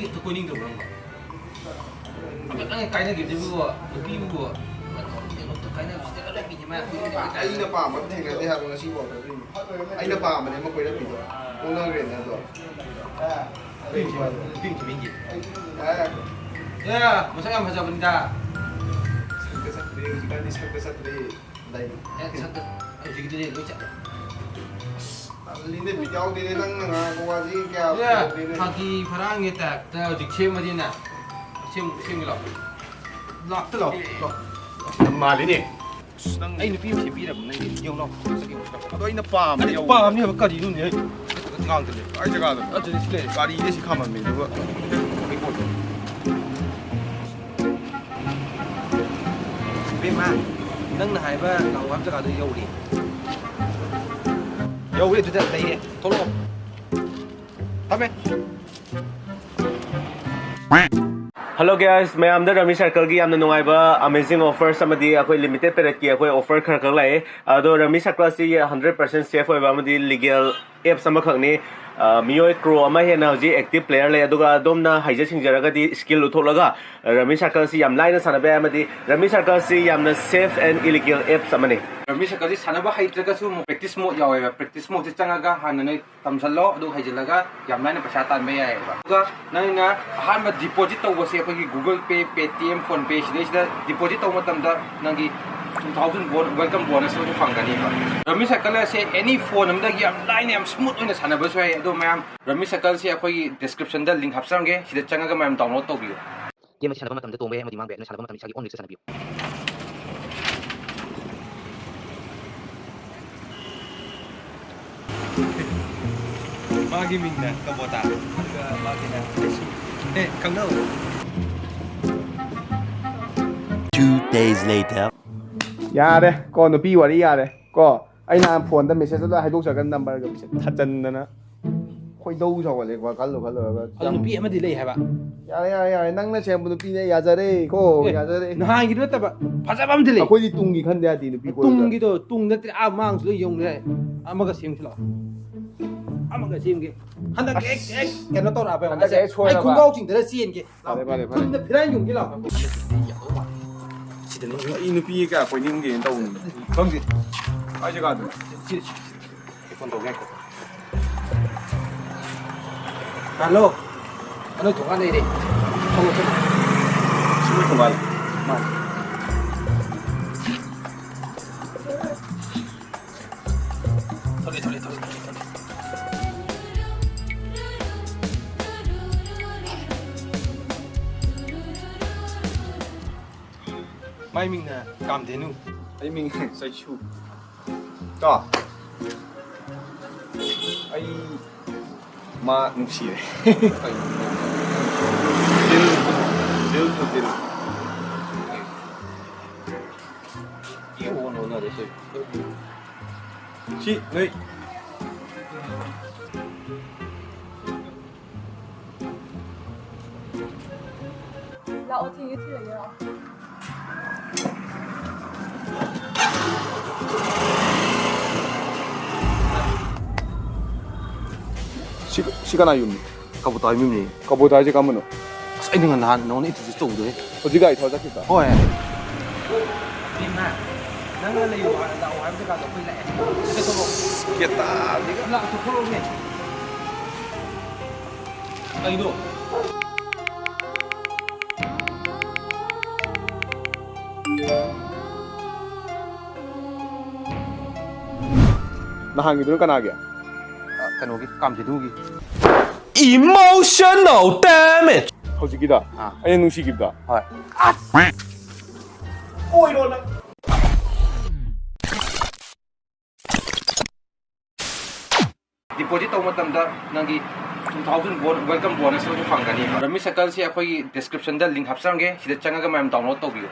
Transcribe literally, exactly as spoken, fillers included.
ꯑꯝꯇ ꯀꯣꯏꯅꯤꯡꯗꯕ꯭ꯔꯣ? ꯑꯝꯇ ꯅꯪ ꯀꯥꯏꯅꯈꯤꯕꯗꯨꯕꯨ, ꯅꯨꯄꯤꯕꯨ, ꯀꯩꯅꯣꯝꯇ ꯀꯥꯏꯅꯕꯁꯤꯗ ꯂꯣꯏ ꯄꯤꯅꯤ ꯃꯥ ꯀꯣꯏꯅꯤꯡꯗꯕ ꯀꯥꯏꯅ꯫ ꯑꯩꯅ ꯄꯥꯝꯕ ꯊꯦꯡꯅꯗꯦ ꯍꯥꯏꯕ ꯉꯁꯤꯐꯥꯎꯗ, ꯑꯗꯨꯏꯅꯤ꯫ ꯑꯩꯅ ꯄꯥꯝꯕꯅꯦ ꯑꯃ ꯀꯣꯏꯔꯝꯃꯤꯗꯣ, ꯇꯣꯛꯅꯈ꯭ꯔꯦꯅ ꯑꯗꯣ꯫ ꯅꯨꯄꯤ ꯑꯃ ꯊꯤꯕ ꯏꯟꯗꯤ꯫ ꯑꯦ, ꯃꯁꯛ ꯌꯥꯝ ꯐꯖꯕꯅꯤꯗ꯫ ꯁꯛꯀ ꯆꯠꯇ꯭ꯔꯦ, ꯍꯧꯖꯤꯛꯀꯥꯟꯗꯤ ꯁꯛꯀ ꯆꯠꯇ꯭ꯔꯦ꯫ ꯂꯩ꯫ ꯑꯦ, ꯁꯛꯀ-, ꯍꯧꯖꯤꯛꯀꯤꯗꯨꯗꯤ ꯂꯣꯏ ꯆꯠꯂꯦ꯫ ꯇꯜꯂꯤꯅꯦ, ꯕꯤꯠ ꯌꯥꯎꯗꯦꯅꯦ, ꯅꯪꯅ ꯉꯥꯡꯕ ꯋꯥꯁꯤ ꯀꯌꯥ ꯑꯦ, ꯐꯖꯗꯦꯅꯦ꯫ ꯐꯥꯒꯤ ꯐꯔꯥꯡꯒꯤ ꯇꯥꯏꯞꯇ ꯍꯧꯖꯤꯛ ꯁꯦꯝꯃꯗꯤꯅꯦ꯫ ꯁꯦꯝ-, ꯁꯦꯝꯒꯦ ꯂꯥꯛꯑꯣ꯫ ꯂꯥꯛꯇ ꯂꯥꯛꯑꯣ, ꯂꯥꯛꯑꯣ꯫ ꯌꯥꯝ ꯃꯥꯜꯂꯤꯅꯦ꯫ ꯑꯁ, ꯅꯪ ꯑꯩ ꯅꯨꯄꯤ ꯑꯃ ꯁꯦꯝꯕꯤꯔꯕ ꯅꯪꯒꯤ ꯌꯦꯡꯉꯨ ꯂꯥꯎ꯫ ꯃꯁꯛ ꯌꯦꯡꯉꯨ ꯂꯥꯎ꯫ ꯑꯗꯣ ꯑꯩꯅ ꯄꯥꯝꯕꯗꯤ ꯑꯩ ꯌꯧꯗꯦ꯫ ꯄꯥꯝꯃꯦꯕ ꯀꯔꯤꯅꯣꯅꯦ? ꯉꯥꯡꯗ꯭ꯔꯦ꯫ ꯀꯥꯏ ꯖꯒꯥꯗꯅꯣ? ꯑꯗꯨꯗꯤ ꯁꯤ ꯂꯩꯔꯦ꯫ ꯒꯥꯔꯤꯗ ꯁꯤ ꯈꯥꯝꯃꯝꯃꯦ, ꯑꯗꯨꯒ ꯑꯩ ꯄꯣꯠꯇꯣ꯫ ꯏꯕꯦꯝꯃ, ꯅꯪꯅ ꯍꯥꯏꯕ ꯂꯥꯛꯑꯣ ꯍꯥꯏꯕ ꯖꯒꯥꯗꯣ ꯌꯧꯔꯦ꯫ ꯌꯧꯔꯦ, ꯑꯗꯨꯗ ꯂꯩꯌꯦ꯫ ꯊꯣꯛꯂꯛꯑꯣ꯫ ꯊꯝꯃꯦ꯫ Hello guys, ꯃꯌꯥꯝꯗ ꯔꯃꯤ ꯁꯥꯏꯀꯜꯒꯤ ꯌꯥꯝꯅ ꯅꯨꯡꯉꯥꯏꯕ amazing offers ꯑꯃꯗꯤ ꯑꯩꯈꯣꯏ limited periodꯀꯤ ꯑꯩꯈꯣꯏ offer ꯈꯔ ꯈꯛ ꯂꯥꯛꯑꯦ꯫ ꯑꯗꯣ ꯔꯃꯤ ꯁꯥꯏꯀꯜ ꯑꯁꯤ hundred percent safe ꯑꯣꯏꯕ ꯑꯃꯗꯤ legal apps ꯑꯃꯈꯛꯅꯤ꯫ ꯑ, ꯃꯤꯑꯣꯏ crore ꯑꯃ ꯍꯦꯟꯅ ꯍꯧꯖꯤꯛ active player ꯂꯩ꯫ ꯑꯗꯨꯒ ꯑꯗꯣꯝꯅ ꯍꯩꯖ ꯁꯤꯡꯖꯔꯒꯗꯤ, skill ꯎꯠꯊꯣꯛꯂꯒ ꯔꯃꯤ ꯁꯥꯏꯀꯜ ꯑꯁꯤ ꯌꯥꯝ ꯂꯥꯏꯅ ꯁꯥꯟꯅꯕ ꯌꯥꯏ, ꯑꯃꯗꯤ ꯔꯃꯤ ꯁꯥꯏꯀꯜ ꯑꯁꯤ ꯌꯥꯝꯅ safe and illegal apps ꯑꯃꯅꯤ꯫ ꯔꯃꯤ ꯁꯥꯏꯀꯜꯁꯤ ꯁꯥꯟꯅꯕ ꯍꯩꯇ꯭ꯔꯒꯁꯨ ꯑꯃꯨꯛ practice mode ꯌꯥꯎꯋꯦꯕ꯫ Practice modeꯁꯤ ꯆꯪꯉꯒ ꯍꯥꯟꯅ ꯅꯣꯏ ꯇꯝꯁꯜꯂꯣ, ꯑꯗꯨꯒ ꯍꯩꯖꯤꯜꯂꯒ ꯌꯥꯝ ꯂꯥꯏꯅ ꯄꯩꯁꯥ ꯇꯥꯟꯕ ꯌꯥꯏꯑꯕ꯫ ꯑꯗꯨꯒ ꯅꯪꯅ ꯑꯍꯥꯟꯕ deposit ꯇꯧꯕꯁꯦ ꯑꯩꯈꯣꯏꯒꯤ Google Pay, Paytm, PhonePe ꯁꯤꯗꯩꯁꯤꯗ deposit ꯇꯧꯕ ꯃꯇꯝꯗ ꯅꯪꯒꯤ two thousand bon-, welcome bonus ꯑꯃꯁꯨ ꯐꯪꯒꯅꯤꯕ꯫ ꯔꯃꯤ ꯁꯥꯏꯀꯜ ꯑꯁꯦ any phone ꯑꯃꯗꯒꯤ ꯌꯥꯝ ꯂꯥꯏꯅ, ꯌꯥꯝ smooth ꯑꯣꯏꯅ ꯁꯥꯟꯅꯕꯁꯨ ꯌꯥꯏ꯫ ꯑꯗꯣ ꯃꯌꯥꯝ, ꯔꯃꯤ ꯁꯥꯏꯀꯜꯁꯦ ꯑꯩꯈꯣꯏꯒꯤ descriptionꯗ link ꯍꯥꯞꯆꯔꯝꯒꯦ, ꯁꯤꯗ ꯆꯪꯉꯒ ꯃꯌꯥꯝ download ꯇꯧꯕꯤꯌꯨ꯫ Game ꯑꯁꯤ ꯁꯥꯟꯅꯕ ꯃꯇꯝꯗ ꯇꯣꯡꯕ ꯌꯥꯏ ꯑꯃꯗꯤ ꯃꯥꯡꯕ ꯌꯥꯏ, ꯑꯗꯨꯅ ꯁꯥꯟꯅꯕ ꯃꯇꯝꯗ ꯏꯁꯥꯒꯤ own risk ꯁꯥꯟꯅꯕꯤꯌꯨ꯫ ꯃꯥꯒꯤ ꯃꯤꯡꯅ ꯀꯕꯣꯇꯥ, ꯑꯗꯨꯒ ꯃꯥꯒꯤꯅ ꯂꯩꯁꯨ꯫ ꯑꯦ, ꯈꯪꯅꯧ꯫ Two days later. ꯌꯥꯔꯦ ꯀꯣ, ꯅꯨꯄꯤ ꯋꯥꯔꯤ ꯌꯥꯔꯦ ꯀꯣ꯫ ꯑꯩ ꯅꯍꯥꯟ phoneꯗ message ꯂꯣꯏ ꯍꯥꯏꯗꯣꯛꯆꯔꯒ numberꯒ message ꯊꯥꯖꯟꯗꯅ꯫ ꯈꯣꯏꯗꯧ ꯁꯥꯎꯒꯠꯂꯦꯀꯣ, ꯈꯜꯂꯨ ꯈꯜꯂꯨꯔꯒ꯫ ꯑꯗꯣ ꯅꯨꯄꯤ ꯑꯃꯗꯤ ꯂꯩ ꯍꯥꯏꯕ꯫ ꯌꯥꯔꯦ, ꯌꯥꯔꯦ, ꯌꯥꯔꯦ, ꯅꯪꯅ ꯁꯦꯝꯕ ꯅꯨꯄꯤꯅꯦ, ꯌꯥꯖꯔꯦ ꯀꯣ, ꯑꯦ, ꯌꯥꯖꯔꯦ꯫ ꯅꯍꯥꯟꯒꯤꯗꯨ ꯅꯠꯇꯕ, ꯐꯖꯕ ꯑꯃꯗꯤ ꯂꯩ꯫ ꯑꯩꯈꯣꯏꯗꯤ ꯇꯨꯡꯒꯤ ꯈꯟꯗ ꯌꯥꯗꯦ ꯅꯨꯄꯤ ꯀꯣꯏꯕꯗ꯫ ꯇꯨꯡꯒꯤꯗꯣ, ꯇꯨꯡ ꯅꯠꯇ꯭ꯔꯦ, ꯑꯥ ꯃꯥꯡꯁꯨ ꯂꯣꯏ ꯌꯧꯅꯔꯦ꯫ ꯑꯃꯒ ꯁꯦꯝꯁꯤ ꯂꯥꯛꯑꯣ꯫ ꯑꯃꯒ ꯁꯦꯝꯒꯦ꯫ ꯍꯟꯗꯛ ꯍꯦꯛ, ꯍꯦꯛ ꯀꯩꯅꯣ ꯇꯧꯔꯛꯑꯕ ꯍꯟꯗꯛ ꯌꯦꯡꯉꯣ꯫ ꯍꯦꯛ ꯁꯣꯏꯔꯕ꯫ ꯑꯩ ꯈꯣꯡꯒ꯭ꯔꯥꯎ ꯆꯤꯡꯗꯅ ꯆꯦꯟꯒꯦ꯫ ꯐꯔꯦ, ꯐꯔꯦ, ꯐꯔꯦ꯫ ꯊꯨꯟꯗ ꯐꯤꯔꯥꯟ ꯌꯨꯡꯒꯦ ꯂꯥꯎ꯫ ꯁꯤꯗꯅꯤ ꯑꯩ ꯅꯨꯄꯤ ꯀꯌꯥ ꯀꯣꯏꯅꯤꯡꯗꯦꯅ ꯇꯧꯕꯅꯤ꯫ ꯈꯪꯗꯦ꯫ ꯀꯥꯏ ꯖꯒꯥꯗꯅꯣ? ꯁꯤ, ꯁꯤ, ꯁꯤ꯫ ꯑꯩ ꯐꯣꯟ ꯇꯧꯒꯦ ꯉꯥꯏꯈꯣ꯫ ꯍꯜꯂꯣ꯫ ꯑꯅꯣꯏ ꯊꯣꯡꯒꯥꯟ ꯂꯩꯔꯦ꯫ ꯊꯣꯛꯂꯛꯑꯣ, ꯊꯣꯛꯂꯛꯑꯣ꯫ ꯁꯤ ꯃꯣꯏ ꯊꯣꯡꯒꯥꯟ꯫ ꯃꯥꯅꯤ꯫ ꯊꯣꯛꯂꯛꯑꯦ, ꯊꯣꯛꯂꯛꯑꯦ, ꯊꯣꯛꯂꯛꯑꯦ, ꯊꯣꯛꯂꯛꯑꯦ꯫ ꯃꯥꯏ ꯃꯤꯡꯅ ꯀꯥꯝꯙꯦꯅꯨ꯫ ꯑꯩ ꯃꯤꯡ ꯆꯩꯁꯨ꯫ ꯀꯣ꯫ ꯑꯩ ꯃꯥ ꯅꯨꯡꯁꯤꯔꯦ꯫ ꯗꯤꯜ, ꯗꯤꯜ ꯇꯨ ꯗꯤꯜ꯫ ꯁꯤ ꯅꯣꯏ꯫ ꯂꯥꯛꯑꯣ, ꯊꯤꯒꯦ ꯊꯤꯔꯒꯦ ꯂꯥꯛꯑꯣ꯫ ꯁꯤ, ꯁꯤ ꯀꯅꯥ ꯌꯨꯝꯅꯣ? ꯀꯕꯣꯇꯥ ꯌꯨꯝꯅꯤ꯫ ꯀꯕꯣꯇꯥ ꯍꯥꯏꯁꯦ ꯀꯔꯝꯕꯅꯣ? ꯑꯁ, ꯑꯩꯅ ꯅꯍꯥꯟ ꯅꯉꯣꯟꯗ introduce ꯇꯧꯕꯗꯣ ꯍꯦ꯫ ꯍꯧꯖꯤꯛ ꯒꯥꯔꯤ ꯊꯧꯔ ꯆꯠꯈꯤꯕꯗꯣ? ꯍꯣꯏ꯫ ꯕꯤꯝꯅ, ꯅꯪꯅ ꯂꯩꯌꯣ ꯍꯥꯏ-, ꯂꯥꯛꯑꯣ ꯍꯥꯏꯕ ꯖꯒꯥꯗꯣ ꯑꯩꯈꯣꯏ ꯂꯥꯛꯑꯦ꯫ ꯆꯠꯊꯣꯛꯂꯛꯑꯣ꯫ ꯀꯦꯇꯥꯅꯤꯒ꯫ ꯂꯥꯛꯑꯣ, ꯆꯠꯊꯣꯛꯂꯛꯑꯣꯅꯦ꯫ ꯀꯩꯅꯣ? ꯅꯍꯥꯟꯒꯤꯗꯨꯅ ꯀꯅꯥꯒꯤ? ꯑ, ꯀꯩꯅꯣꯒꯤ, ꯀꯥꯝꯖꯤꯗꯨꯒꯤ꯫ Emotional damage! ꯍꯧꯖꯤꯛꯀꯤꯗ? ꯑꯥ꯫ ꯑꯩꯅ ꯅꯨꯡꯁꯤꯈꯤꯕꯗ? ꯍꯣꯏ꯫ ꯑꯣꯏꯔꯣ ꯅꯪ꯫ Deposit ꯇꯧꯕ ꯃꯇꯝꯗ ꯅꯪꯒꯤ two thousand bon-, welcome bonus ꯑꯃꯁꯨ ꯐꯪꯒꯅꯤ꯫ Rummy Circle ꯁꯦ ꯑꯩꯈꯣꯏꯒꯤ description ꯗ link ꯍꯥꯞꯆꯔꯝꯒꯦ, ꯁꯤꯗ ꯆꯪꯉꯒ ꯃꯌꯥꯝ download ꯇꯧꯕꯤꯌꯨ꯫